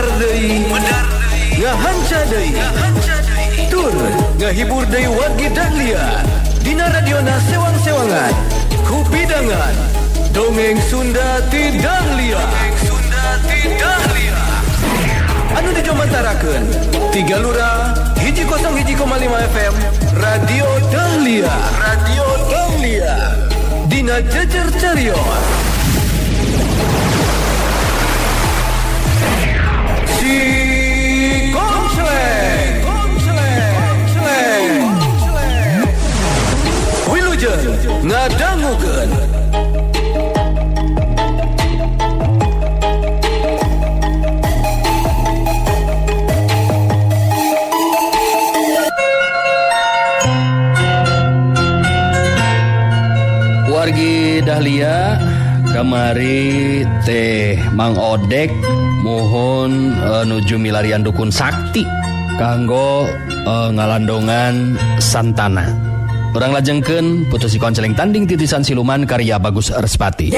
Medar deui, ngahanca deui, tur ngahibur deui wargi Dahlia dina radiona sewang-sewangan kupidangan dongeng Sunda ti Dahlia. Anu dijomantarakeun Tiga Lura 101,5 FM Radio Dahlia. Radio Dahlia dina Jejer Carios Si Koncleng. Wilujeng ngadangukeun. Wargi Dahlia kamari teh Mang Odek mohon nuju milarian dukun sakti kanggo ngalandongan Santana. Urang lajengkeun putus si konceleng tanding titisan siluman karya Bagus Respati.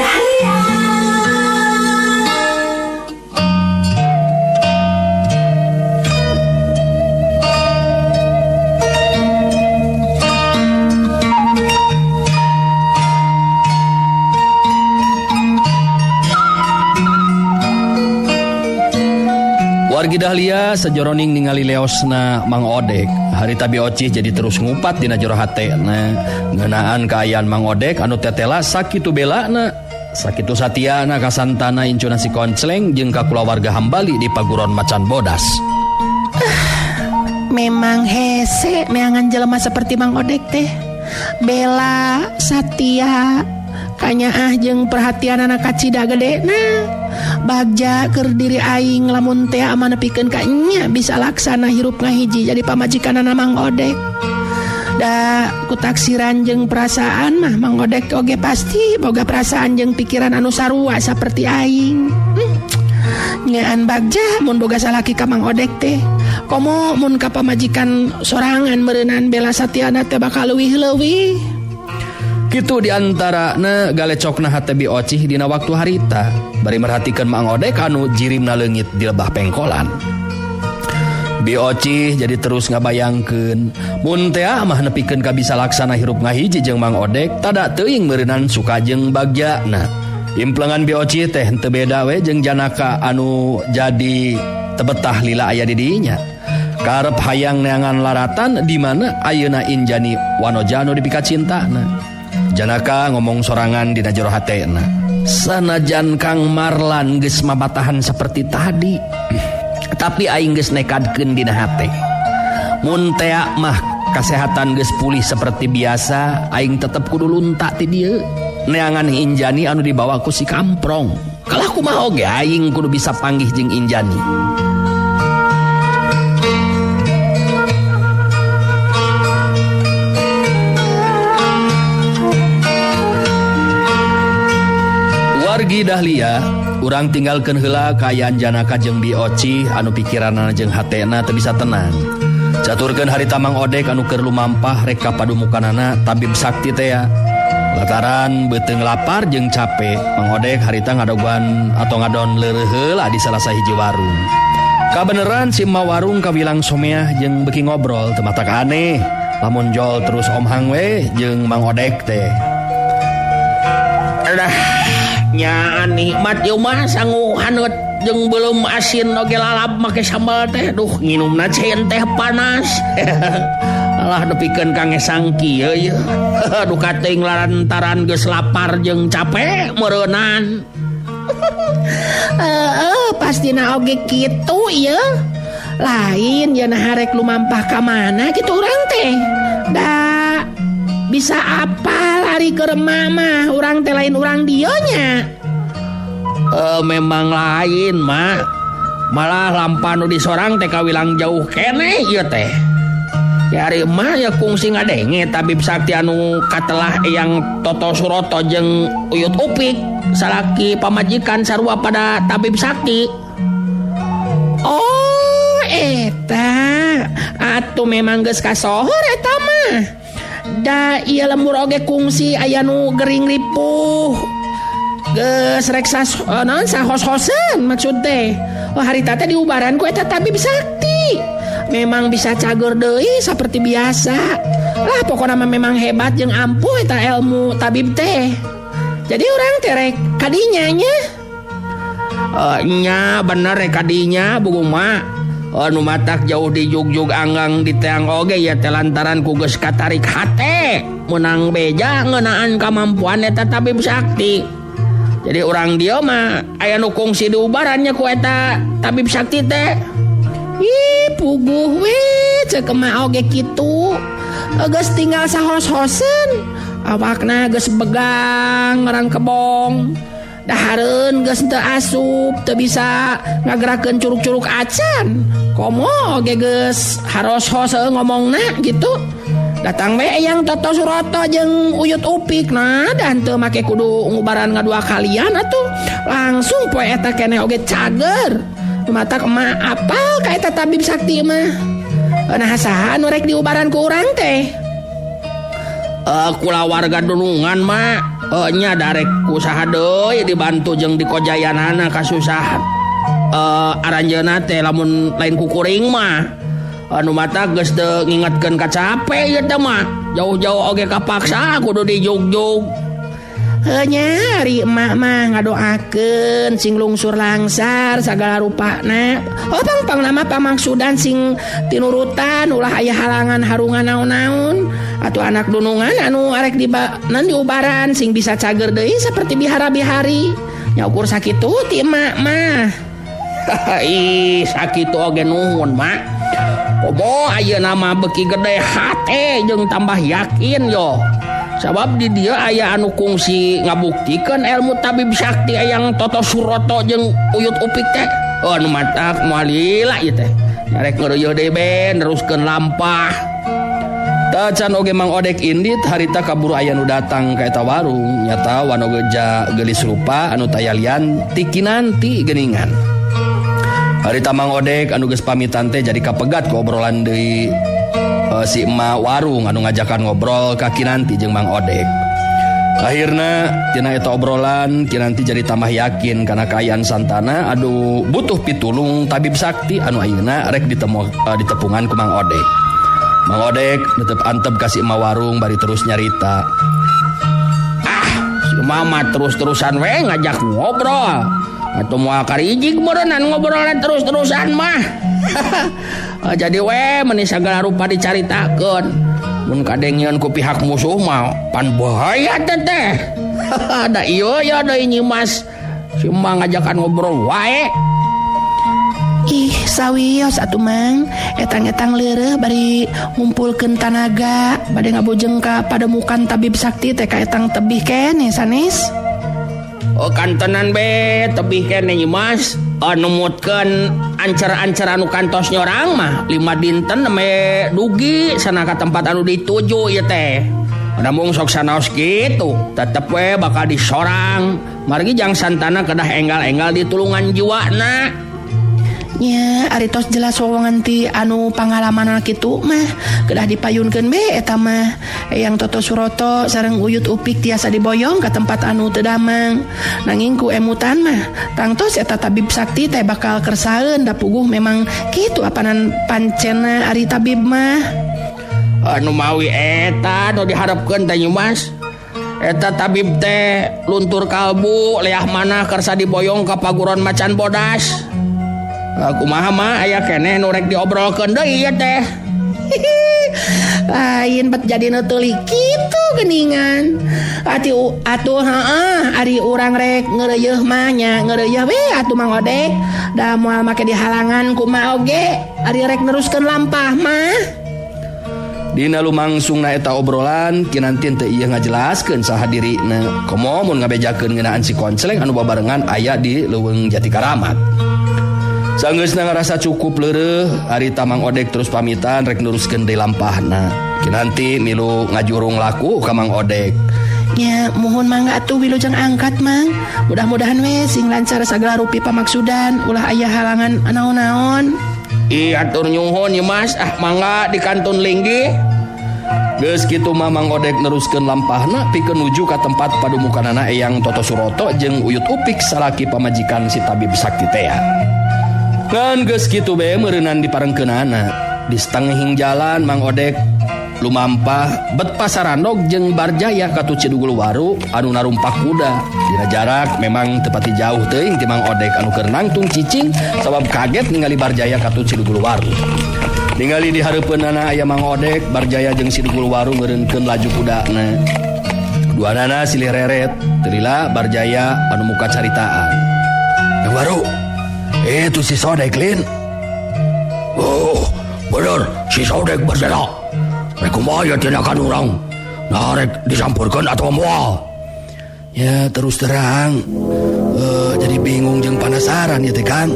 Wargi Dahlia sejoroning ningali leosna Mang Odek harita Bi Ocih jadi terus ngupat dina jero hatena ngeunaan kaayaan Mang Odek anu tetela sakitu belana sakitu satiana ka Santana incuna si Koncleng jeung ka kulawarga Hambali di Paguron Macan Bodas. Memang hese neangan jelema seperti Mang Odek teh bela satia kanyaah jeung perhatianana kacida gedena. Bagja keur diri aing lamun teh aman nepikeun ka nya bisa laksana hirup ngahiji jadi pamajikanana Mang Odek. Da kutaksiran jeung perasaan mah Mang Odek oge pasti boga perasaan jeung pikiran anu sarua saperti aing. Ngean bagja mun boga salaki ka Mang Odek teh. Komo mun ka pamajikan sorangan meureunaan bela satiana teh bakal leuwih-leuwih. Kitu diantarana galecokna hate Bi Ocih dina waktu harita bari merhatikeun Mang Odek anu jirimna leungit di lebah pengkolan. Bi Ocih jadi terus ngabayangkeun mun teh mah nepikeun ka bisa laksana hirup ngahiji jeung Mang Odek tada teuing meureunan suka jeung bagjana. Implengan Bi Ocih teh henteu beda we jeung Janaka anu jadi tebetah lila aya di dinya. Karep hayang neangan laratan di mana ayeuna Injani Wanojanu dipika cintana. Janaka ngomong sorangan dina jero hatena. Sanajan Kang Marlan geus mabatahan seperti tadi, tapi aing geus nekadkeun dina hate. Mun tea mah kasehatan geus pulih seperti biasa, aing tetep kudu lunta ti dieu. Neangan Injani anu dibawa ku si Kamprong. Kalah kumaha oge aing kudu bisa panggih jeung Injani. Wargi Dahlia, urang tinggalkeun heula kaayaan Janaka jeung Bi Ocih anu pikiranana jeung hatena teu bisa tenang. Caturkeun harita Mang Odek anu keur lumampah rek ka padumukanana tabib sakti teh ya. Lataran beuteung lapar jeung cape, Mang Odek harita ngadogan atau ngadon leureuh heula di salah sahiji warung. Kabeneran si emak warung kawilang someah jeung beuki ngobrol teu matak aneh. Lamun jol terus Om Hang we jeung Mang Odek teh. Alah, nya nikmat ieu mah sangu haneut jeung belum asin oge lalap make sambal teh. Duh, nginumna ceun teh panas. Alah nepikeun ka ngesang kieu ieu. Duka teuing lantaran geus lapar jeung capek meureunnan. Heeh, pastina oge kitu ieu. Lain yeuna harek lumampah ka mana kitu urang teh. Da bisa apa lari ke remah mah urang teh lain urang dieu nya. Memang lain mak, malah lampan nu disorang teh kawilang jauh keneh ieu teh. Ya ari mah ya kungsi ngadenge tabib sakti anu katelah eyang Toto Suroto jeung Uyut Upik salaki pamajikan sarua pada tabib sakti. Oh eta atuh memang geus kasohor eta mah. Da ieu lembur oge kungsi aya nu gering ripuh. Geus rek naon sahos-hoseun maksud teh. Oh, harita teh diubaran ku eta tabib sakti. Memang bisa cager deui seperti biasa. Lah pokona mah memang hebat jeung ampuh eta ilmu tabib teh. Jadi urang teh rek kadinya nya. Nya bener rek kadinya buku mah. Nu matak jauh di jugjug anggang di teang oge ya teh lantaran ku geus katarik hate menang beja ngeunaan kamampuan eta tabib sakti. Jadi urang dieu mah aya nu kungsi diubarannya ku eta tabib sakti teh. Ih, puguh we ceuk emak oge kitu. Geus tinggal sahos-hosen. Awakna geus begang ngarang kebong. Dahareun geus teu asup, teu bisa ngagerakeun curug-curug acan. Komo oge geus haros-hos ngomongna gitu. Datang we Eyang Toto Suroto jeung Uyut Upik. Nah, dan teu make kudu ngubaran ngadua kalian atuh. Langsung poe eta keneh oge cager. Matak emak apal ka eta tabib sakti mah. Nah, saha nu rek diubaran ku urang teh? Kulawarga dunungan mah nya darek ku saha deui dibantu jeung dikojayanana kasusahan. Aranjeunna teh lamun lain ku kuring mah. Anu mata geus teu ngingetkeun ka cape ieu teh mah. Jauh-jauh oge kapaksa kudu dijugjug. Heuh nya ari emak mah ngadoakeun sing lungsur langsar sagala rupana. Oh pang-pang nama pamaksudan sing tinurutan ulah aya halangan harungan naon-naon. Atuh anak dunungan anu arek diubaran sing bisa cager deui saperti bihara-bihari. Nya ukur sakitu ti emak mah. Ih, sakitu oge nuhun mak. Komo ayeuna mah beuki gede hate jeung tambah yakin yo. Sabab di dieu aya anu kungsi ngabuktikeun ilmu tabib sakti Eyang Toto Suroto jeung Uyut Upik teh. Oh nu matak moal lila ieu teh. Arek ngeureuyeun deui be neruskeun lampah. Tacan oge Mang Odek indit harita kaburu aya nu datang ka eta warung nyata wanogeja geulis rupa anu tayalian ti Kinanti geuningan. Harita Mang Odek anu geus pamitan teh jadi kapegat ku obrolan deui si emak warung anu ngajakan ngobrol ka Kinanti jeung Mang Odek. Akhirna tina eta obrolan Kinanti jadi tambah yakin kana kaayaan Santana aduh butuh pitulung tabib sakti anu ayeuna rek ditepungan ku Mang Odek. Mang Odek tetep antep ka si emak warung bari terus nyarita. Ah, si mama terus-terusan we ngajak ngobrol. Atuh moal karijig meureunnan ngobrolan terus-terusan mah. Jadi we meni sagala rupa dicaritakeun. Mun kadengieun ku pihak musuh mah pan bahaya teh. Da ieu ya deui Nyimas. Si mah ngajakan ngobrol wae. Ih, sawios atuh Mang, etang-etang leureuh bari ngumpulkeun tanaga bade ngabojeng ka pademukan tabib sakti teh ka etang tebih keneh sanes. Oh kantenan be tebih keneh Nyimas. Numutkeun ancer-ancer anu kantos nyorang mah 5 dinten nembe dugi sana ka tempat anu dituju ieu teh. Namun sok sanaos kitu, tetep we bakal disorang. Margi jang Santana kedah enggal-enggal ditulungan jiwana. Nya ari tos jelas wowongan ti anu pangalaman kitu mah kedah dipayunkeun be eta mah. Eyang Toto Suroto sareng Uyut Upik tiasa diboyong ka tempat anu teu damang. Nanging ku emutan mah tangtos eta tabib sakti teh bakal kersaeun da puguh memang kitu apanan pancena ari tabib mah. Anu mawi eta nu diharepkeun teh Nyimas. Eta tabib teh luntur kalbu leah manah kersa diboyong ka paguron macan bodas. Kumaha mah aya keneh nu rek diobrolkeun deui ieu teh. Lain bet jadi nu teulik kitu geuningan. Atuh heeh ari urang rek ngeureuyeun mah nya ngeureuyeun we atuh Mang Odek. Da moal make dihalangan kumaha oge ari rek neruskeun lampah mah. Dina lumangsungna eta obrolan Kinanti teu ieu ngajelaskeun saha dirina. Komo mun ngabejakeun ngeunaan si Konceleng anu babarengan aya di leuweung Jati Karamat. Sanggeusna ngarasa cukup leureuh, harita Mang Odek terus pamitan rek neruskeun deui lampahna. Kinanti milu ngajurung laku ka Mang Odek. Nya muhun mangga atuh wilujeng angkat Mang. Mudah-mudahan we sing lancar sagala rupi pamaksudan ulah aya halangan naon-naon. Ih atur nyuhun Nyimas, ah mangga di kantun linggih. Geus kitu mah Mang Odek neruskeun lampahna pikeun nuju ka tempat padumukanana Eyang Toto Suroto jeung Uyut Upik salaki pamajikan si tabib sakti tea. Ngan geus kitu bae meureunan diparengkeunana. Di setengahing jalan Mang Odek lumampah bet pasarandog jeung Barjaya katut si Dugul Waru anu narumpak kuda. Dina jarak memang tepati jauh teuing ti Mang Odek anu keur nangtung cicing sabab kaget ningali Barjaya katut si Dugul Waru. Ningali di hareupeunana aya Mang Odek, Barjaya jeung si Dugul Waru ngeureunkeun laju kudana. Duanana silih reret, teu lila Barjaya anu muka caritaan. Yang baru, itu si Sodek lin. Oh, bener si Sodek Barjaya. Rek kumaha tindakan urang? Nah, rek disampurkeun atau moal? Ya terus terang, jadi bingung jeung penasaran ya teh Kang.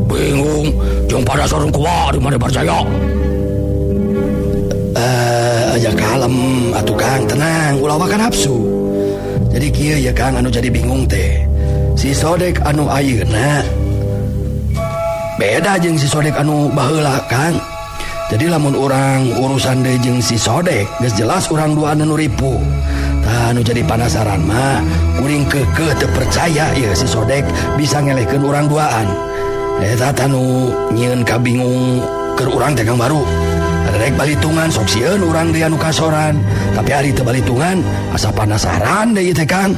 Bingung jeung penasaran kumaha di mana Barjaya? Ya kalem atuh Kang, tenang, ulah waka nafsu. Jadi kieu ya Kang anu jadi bingung teh. Si Sodek anu ayeuna beda jeung si Sodek anu baheula Kang. Jadi lamun urang urusan deui jeung si Sodek geus jelas urang duaan nu ripuh. Tah anu jadi panasaran mah kuring keukeuh teu percaya ieu si Sodek bisa ngelehkeun urang duaan. Eta tah nu nyieun kabingung keur urang teh Kang Baru. Rek balitungan sok sieun urang deui anu kasoran, tapi ari teu balitungan asa panasaran deui teh Kang.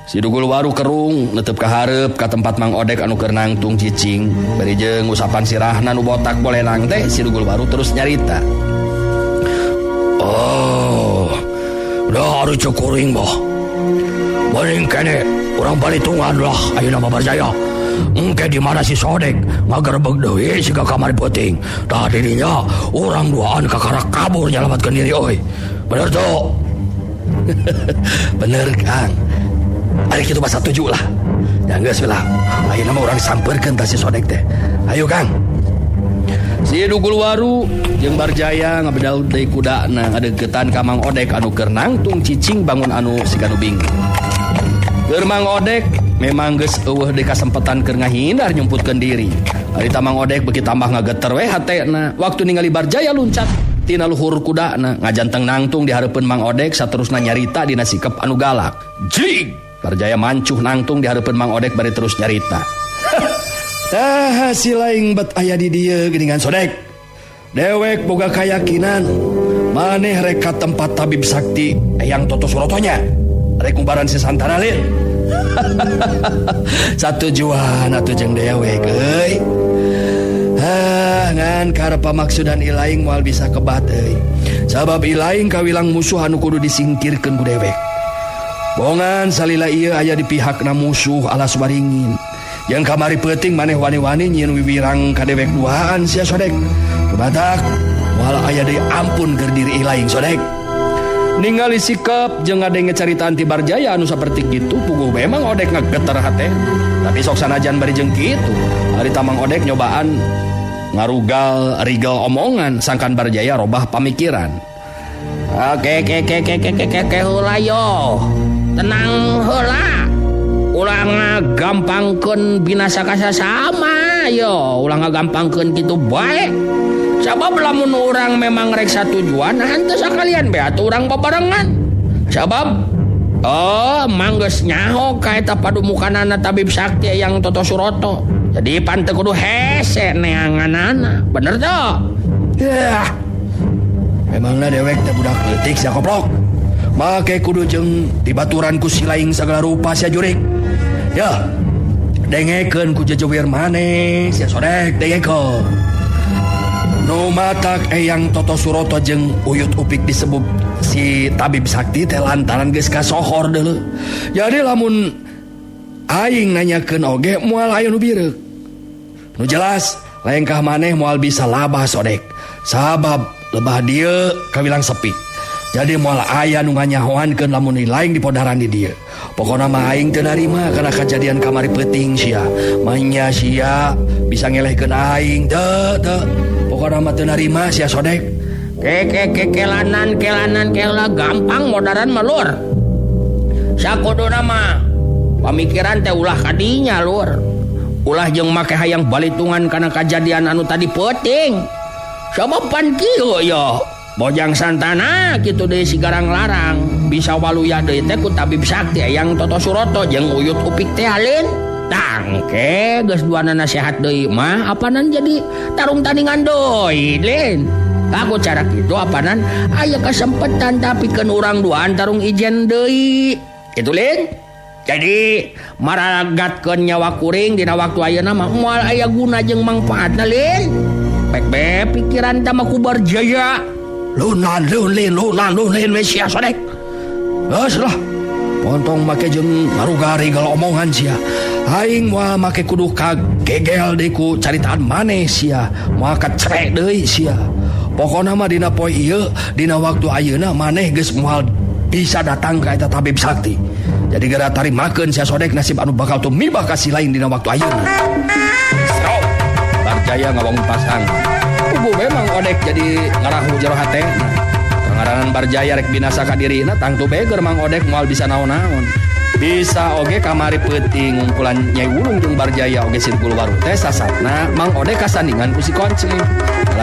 Si Dugul Waru kerung netep ka hareup ka tempat Mang Odek anu keur nangtung cicing. Bari jeung usapan sirahna nu botak bolenang teh si Dugul Waru terus nyarita. Oh, dah ari ceuk kuring mah. Mending kene urang balitungan lah ayeuna mah Barjaya. Engke di mana si Sodek ngagerebeg deui siga kamari peuting. Tah dirinya urang duaan kakara kabur nyalamatkeun diri euy. Bener tuh. Bener Kang. Ari kitu mah satuju lah. Ya geus lah. Ayeuna mah urang sampeurkeun tah si Sodek teh. Ayo Kang. Si Dugul Waru jeung Barjaya ngabedal deui kudana ngadeukeutan ka Mang Odek anu keur nangtung cicing bangun anu siga nu bingung. Keur Mang Odek memang geus eueuh deui kasempetan keur ngahindar nyumputkeun diri. Ari ta Mang Odek beuki tambah ngageter we hatena waktu ningali Barjaya luncat tina luhur kudana ngajanteng nangtung di hareupeun Mang Odek saterusna nyarita dina sikep anu galak. Jig! Barjaya mancuh nangtung di hareupeun Mang Odek bari terus nyarita. Tah si laing bet aya di dieu geuningan Sodek. Dewek boga kayakinan maneh rek ka tempat tabib sakti Eyang Toto Surotonya. Rek ngubaran si Santana lin. Satujuan atuh jeung dewek euy. Hah, ngan karep pamaksudan ilaing moal bisa kebat euy. Sabab ilaing kawilang musuh anu kudu disingkirkeun ku dewek. Bongan salila ieu aya di pihakna musuh alas waringin. Yang kamari peuting maneh wani-wani nyieun wiwirang ka dewek duaan sia Sodek. Kebatak moal aya deui ampun keur diri ilaing Sodek. Ningali sikap jeung ngadenge caritaan ti Barjaya anu saperti kitu puguh memang Odek ngageter hate. Tapi sok sanajan bari jeung kitu, ari ta Mang Odek nyobaan ngarugal rigel omongan sangkan Barjaya robah pamikiran. Oke ke ke ke ke ke ke ke heula yo. Tenang heula. Ulah ngagampangkeun binasa ka sasama yo, ulah ngagampangkeun kitu bae. Sabab lamun urang memang rek satujuan henteu sakalian bae atuh urang babarengan. Sabab oh mang geus nyaho ka eta padumukanana tabib sakti Eyang Toto Suroto. Jadi pan teu kudu hese neanganana. Bener teu? Yah. Emangna dewek teh budak leutik sia koplok. Make kudu jeung dibaturan ku si laing sagala rupa sia jurik. Ya, dengekeun ku jejewir maneh sia Sodek, dengekeun. Nu matak Eyang Toto Suroto jeung Uyut Upik disebut si tabib sakti teh lantaran geus kasohor deuleu. Jadi lamun aing nanyakeun oge moal aya nu bireuk. Nu jelas lengkah maneh moal bisa labah Sodek. Sabab lebah dieu kawilang sepi. Jadi moal aya nu nganyahoankeun lamun lain dipodaran di dieu. Pokona mah aing teu narima kana kajadian kamari peuting sia. Manya sia bisa ngelehkeun aing teu teu. Pokona mah teu narima sia Sodek. Ke ke ke kelanan kelanan kela gampang modaran mah lur. Sakuduna mah pamikiran teh ulah kadinya lur. Ulah jeung make hayang balitungan kana kajadian anu tadi peuting. Sabab pan kieu yo. Bojang Santana kitu deui si Garang Larang bisa waluya deui teh ku tabib sakti Eyang Toto Suroto jeung Uyut Upik teh alin. Tangke geus duanana sehat deui mah apanan jadi tarung tandingan deui lin. Aku cara kitu apanan aya kasempetan tapi keun urang duaan tarung ijen deui. Kitu lin. Jadi maragatkeun nyawa kuring dina waktu ayeuna mah moal aya guna jeung mangfaatna lin. Pek be pikiran tah mah ku Barjaya. Lunan lulin lunan lulin we sia sodek. Geus lah. Pontong make jeung ngarugari gala omongan sia. Aing moal make kudu kagegel deui ku caritaan maneh sia. Moal kacrek deui sia. Pokona mah dina poe ieu, dina waktu ayeuna maneh geus moal bisa datang ka eta tabib sakti. Jadi geura tarimakeun sia sodek nasib anu bakal tumibah ka si lain dina waktu ayeuna. Stop. Barjaya ngawangun pasang. Puguh memang Odek jadi ngarahu jero hatena. Pangaranan Barjaya rek binasa ka dirina tangtu bae keur Mang Odek moal bisa naon-naon. Bisa oge kamari peuting ngungkulan Nyai Wulung jeung Barjaya oge Sirgul Waru teh sasatna Mang Odek kasandingan ku si Koncli.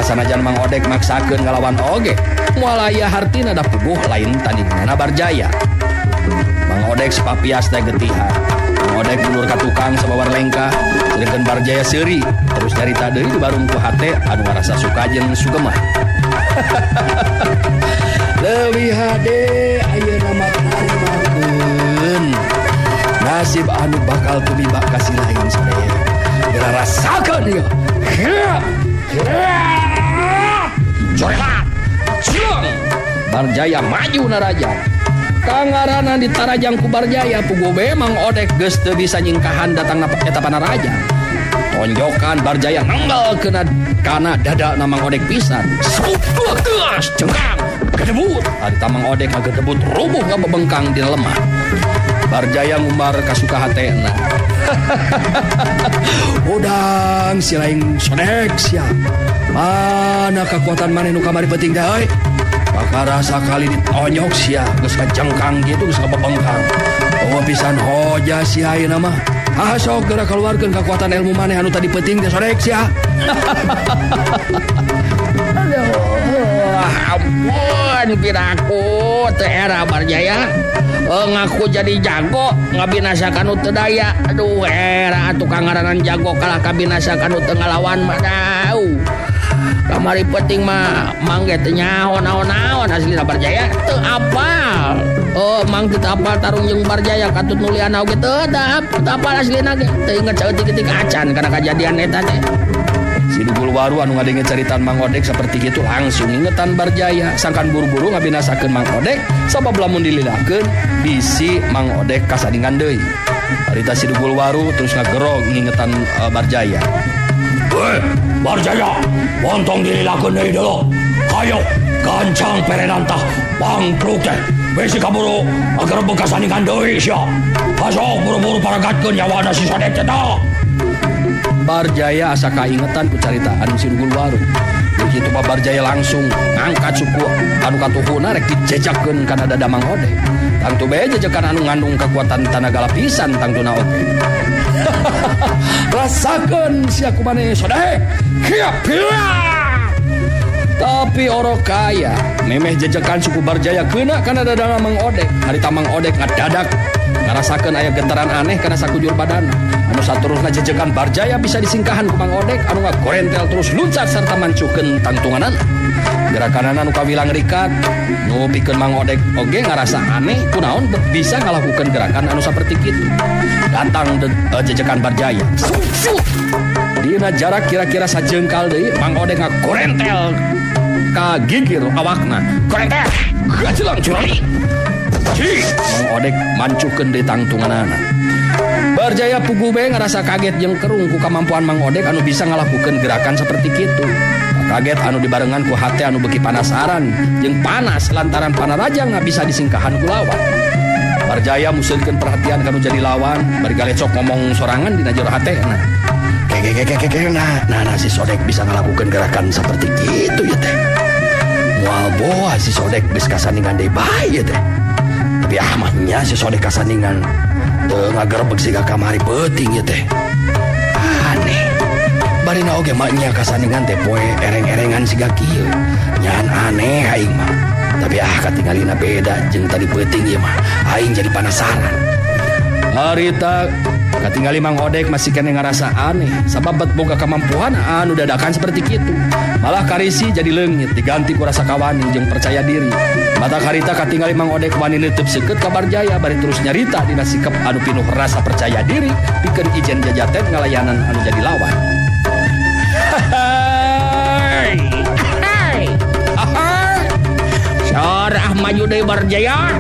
Sanajan Mang Odek maksakeun ngalawan oge moal aya hartina da puguh lain tandinganna Barjaya. Mang Odek sepapias teh getihan. Mang Odek mundur ka tukang sabawar lengkah sedengkeun Barjaya seuri terus nyarita deui di barung ku hate anu ngarasa suka jeung sugemah. Leuwih hade ayeuna mah tarimakeun nasib anu bakal tumiba ka si lain sadaya. Geura rasakeun ieu. Corelat. Ciong. Barjaya maju narajang. Kangarana ditarajang ku Barjaya puguh be Mang Odek geus teu bisa nyingkahan datangna eta panarajang. Tonjokan Barjaya nanggal kena kana dada na Mang Odek pisan. Sumpah geus cengkang gedebut. Ari Mang Odek ngagedebut rubuh ngabebengkang dina lemah. Barjaya ngumbar kasuka hatena. Udang si lain sodek sia. Mana kekuatan maneh nu kamari penting teh euy? Pakara sakali ditonyok sia geus kajengkang kitu geus kabebengkang. Eueuh pisan hoja sia ayeuna mah. Ah sok geura kaluarkeun kekuatan ilmu maneh anu tadi penting teh sodek sia. Aduh, ampun piraku teu era Barjaya. Ngaku jadi jago ngabinasakan nu teu daya. Aduh era atuh kangaranan jago kalah kabinasakan nu teu ngalawan mah dau. Kamari penting mah mang ge teu nyaho naon-naon aslina Barjaya teu apal. Oh mang teu apal tarung jeung Barjaya katut nuliana oge teu apal aslina ge. Teu inget saeutik-eutik acan kana kajadian eta teh. Si Dugul Waru anu ngadenge caritaan Mang Odek seperti gitu langsung ingetan Barjaya sangkan buru-buru ngabinasakeun Mang Odek sabab lamun dililakeun bisi Mang Odek kasandingan deui. Harita si Dugul Waru terus ngagerog ngingetan Barjaya. Hei Barjaya, montong dililakeun deui deuleu. Hayo gancang perenantah bangkruk teh. Bisi kaburu agar kasandingan deui sia. Hasok buru-buru paragatkeun nyawana si Sodek teh. Barjaya asa kaingetan ku caritaan si Dugul Waru. Begitu Pak Barjaya langsung ngangkat suku anu katuhuna rek dijejakeun kana dada Mang Odek. Tangtu bae jejekan anu ngandung kekuatan tanaga lapisan tangtuna oge. Rasakeun sia kumaneh sodek. Tapi orok kaya memeh jejekan suku Barjaya keuna kana dada Mang Odek. Harita Mang Odek ngadadak ngarasakeun aya getaran aneh kana sakujur badanna. Anu saterusna jejekan Barjaya bisa disingkahan ku Mang Odek anu ngagorentel terus luncat serta mancukeun tangtunganana. Gerakanana nu kawilang rikat nu pikeun Mang Odek oge ngarasa aneh kunaon bisa ngalakukeun gerakan anu saperti kitu. Datang jejekan Barjaya. Dina jarak kira-kira sajengkal deui Mang Odek ngagorentel ka gigir awakna. Gorentel gajelang curali. Mang Odek mancukeun deui tangtunganana. Barjaya puguh bae ngarasa kaget jeung kerung ku kamampuan Mang Odek anu bisa ngalakukeun gerakan seperti kitu. Kaget anu dibarengan ku hate anu beuki panasaran jeung panas lantaran panarajang bisa disingkahan ku lawan. Barjaya museukeun perhatian kanu jadi lawan, bari galecok ngomong sorangan dina jero hatena. Keke nah si Sodek bisa ngalakukeun gerakan seperti kitu ya teh. Moal boa si Sodek geus kasandingan deui bae ya teh. Tapi ah mah nya si Sodek kasandingan teu ngagerebeg siga kamari peuting ieu teh. Aneh. Barina oge mah nya kasandingan teh poe ereng-erengan siga kieu. Nyan aneh aing mah. Tapi ah katingalina beda jeung tadi peuting ieu mah. Aing jadi panasaran. Harita Katingali Mang Odek masih kene ngarasa aneh sabab bet boga kamampuan anu dadakan seperti kitu. Malah karisi jadi leungit diganti ku rasa kawani jeung percaya diri. Mata karita katingali Mang Odek wani neuteub seukeut ka Barjaya bari terus nyarita dina sikep anu pinuh rasa percaya diri pikeun ijen jajaten ngalayanan anu jadi lawan. Hai. Sor ah maju deui Barjaya.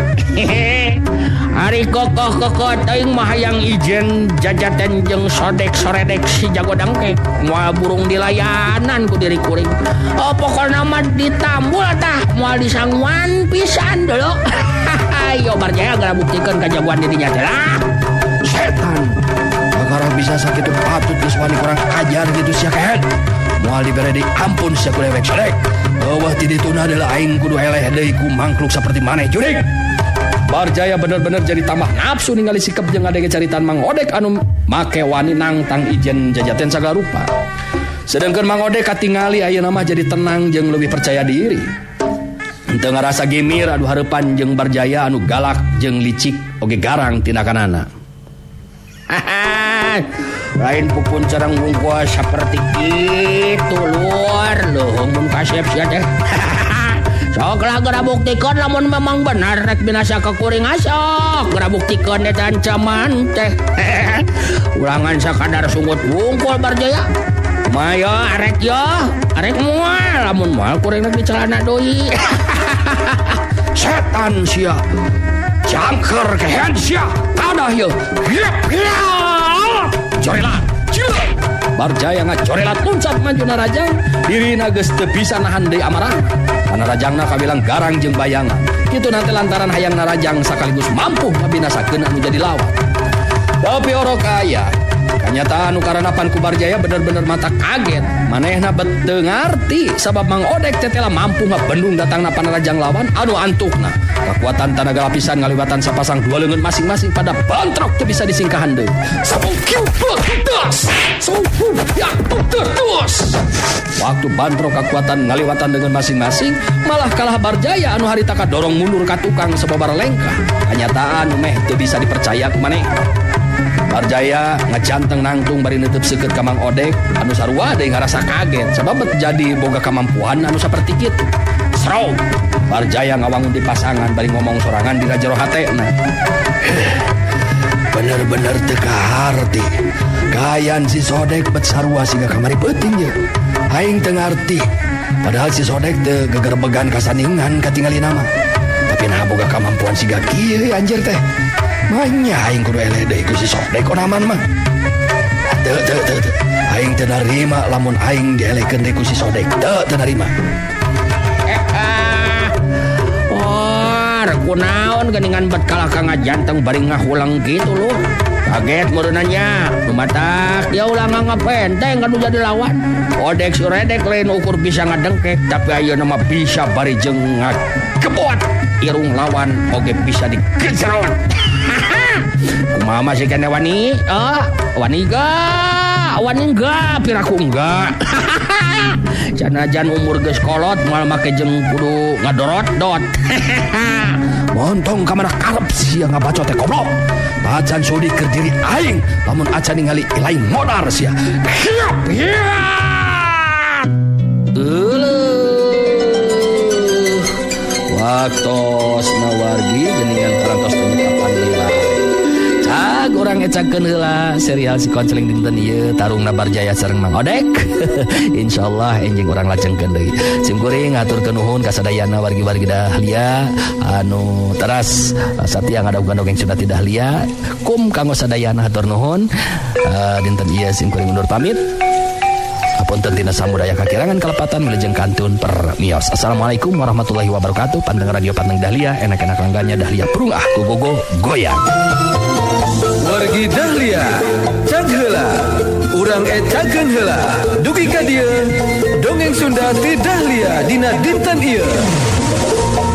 Ari kokoh-kokoh teuing mah hayang ijen jajaten jeung sodek soredek si jago dangke. Moal burung dilayanan ku diri kuring. Oh pokona mah ditambul tah moal disanguan pisan dulu. Ayo Barjaya geura buktikeun kajagoan dirinya teh lah. Setan. Kakara bisa sakitu patut geus wani kurang ajar gitu sia kehed. Moal dibere di ampun sia ku dewek sodek. Eueuh ti dituna deula aing kudu eleh deui ku mangkluk saperti maneh jurig. Barjaya bener-bener jadi tambah nafsu ningali sikep jeung ngadenge caritaan Mang Odek anu make wani nangtang ijen jajaten sagala rupa. Sedengkeun Mang Odek katingali ayeuna mah jadi tenang jeung leuwih percaya diri. Henteu ngarasa gimir adu hareupan jeung Barjaya anu galak jeung licik oge garang tindakanana. Lain pupun sareng wungkul saperti kitu luar leuheung mun kasep sia teh. Sok lah geura buktikeun lamun memang benar rek binasa ka kuring asok geura buktikeun eta ancaman teh. Ulangan sakadar sungut wungkul Barjaya. Kumaha yo arek yo arek moal lamun moal kuring rek dicelana deui. Setan sia. Jangker kehen sia. Tanah ye. Corelat. Barjaya ngacorelat loncat maju narajang dirina geus teu bisa nahan deui amarah. Panarajangna kabilang garang jeung bayangan. Kitu nanti lantaran hayang narajang sakaligus mampu ngabinasakeun anu jadi lawan. Tapi orok aya. Kanyataan nu karanapan ku Barjaya bener-bener mata kaget. Manehna bet teu ngarti sabab Mang Odek teh tela mampu ngabendung datangna panarajang lawan anu antukna. Kakuatan tanaga lapisan ngaliwatan sapasang dua leungeun masing-masing pada bentrok teu bisa disingkahan deui. Waktu bantrok kekuatan ngaliwatan dengan masing-masing malah kalah Barjaya anu harita kadorong mundur ka tukang sababar lengkah. Kanyataan meh teu bisa dipercaya ku maneh. Barjaya ngajanteng nangtung bari neuteub seukeut ka Mang Odek anu sarua deui ngarasa kaget sabab jadi boga kamampuan anu saperti kitu. Srow. Barjaya ngawangun di pasangan bari ngomong sorangan dina jero hatena. Bener-bener teu kaharti. Kayan si Sodek bet sarua siga kamari peuting ye. Aing teu ngarti. Padahal si Sodek teu gegerbegan kasaningan katingali nama. Tapi nah boga kamampuan siga kieu anjir teh. Manya aing kudu eleh deui ku si Sodek onaman mah. Teu teu teu teu. Aing teu narima lamun aing dielehkeun deui ku si Sodek. Teu teu narima. Wah, kunaon geuningan bet kalah ka ngajanteng bari ngahulang kitu lur. Kaget meureunanya. Lumatak ya ulah ngangapenteng kanu jadi lawan. Odek suredek lain ukur bisa ngadengkek tapi ayeuna mah bisa bari jeung ngagebot irung lawan oge bisa digejerot. Kumaha masih kene wani? Ah, wani ga? Wani enggak, piraku enggak. Sanajan umur geus kolot moal make jeung kudu ngadorot dot. Montong ka mana karep sia ngabacot teh goblok. Acan sudi keur diri aing lamun acan ningali lain modar sia. Euleuh. Waktos nawargi geuningan parantos kapan deui. Cag urang ecakeun heula serial si Konceling dinten ieu tarungna Barjaya sareng Mang Odek. Insyaallah enjing urang lajengkeun deui. Sim kuring ngaturkeun nuhun ka sadayana wargi-wargi Dahlia anu teras satia ngadawuhan dongeng Sunda ti Dahlia. Kum kanggo sadayana hatur nuhun. Dinten ieu sim kuring undur pamit. Apunten tina samudaya kakirangan kalepatan wilujeng kantun permios. Assalamualaikum warahmatullahi wabarakatuh. Panteng radio panteng Dahlia, enak-enak langganya Dahlia prung ah gogogo goyang. Wargi Dahlia, cag heula, urang ecakeun heula. Dugi ka dieu, dongeng Sunda ti Dahlia dina dinten ieu.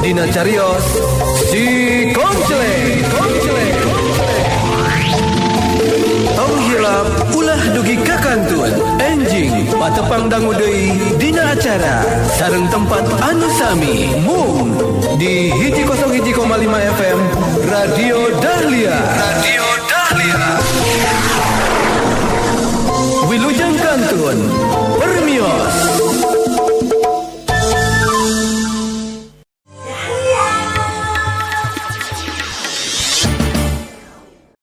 Dina carios si Konceleng. Tong hilap ulah dugi ka kantun. Enjing patepang dangu deui dina acara sareng tempat anu sami mung di 101,5 FM Radio Dahlia. Radio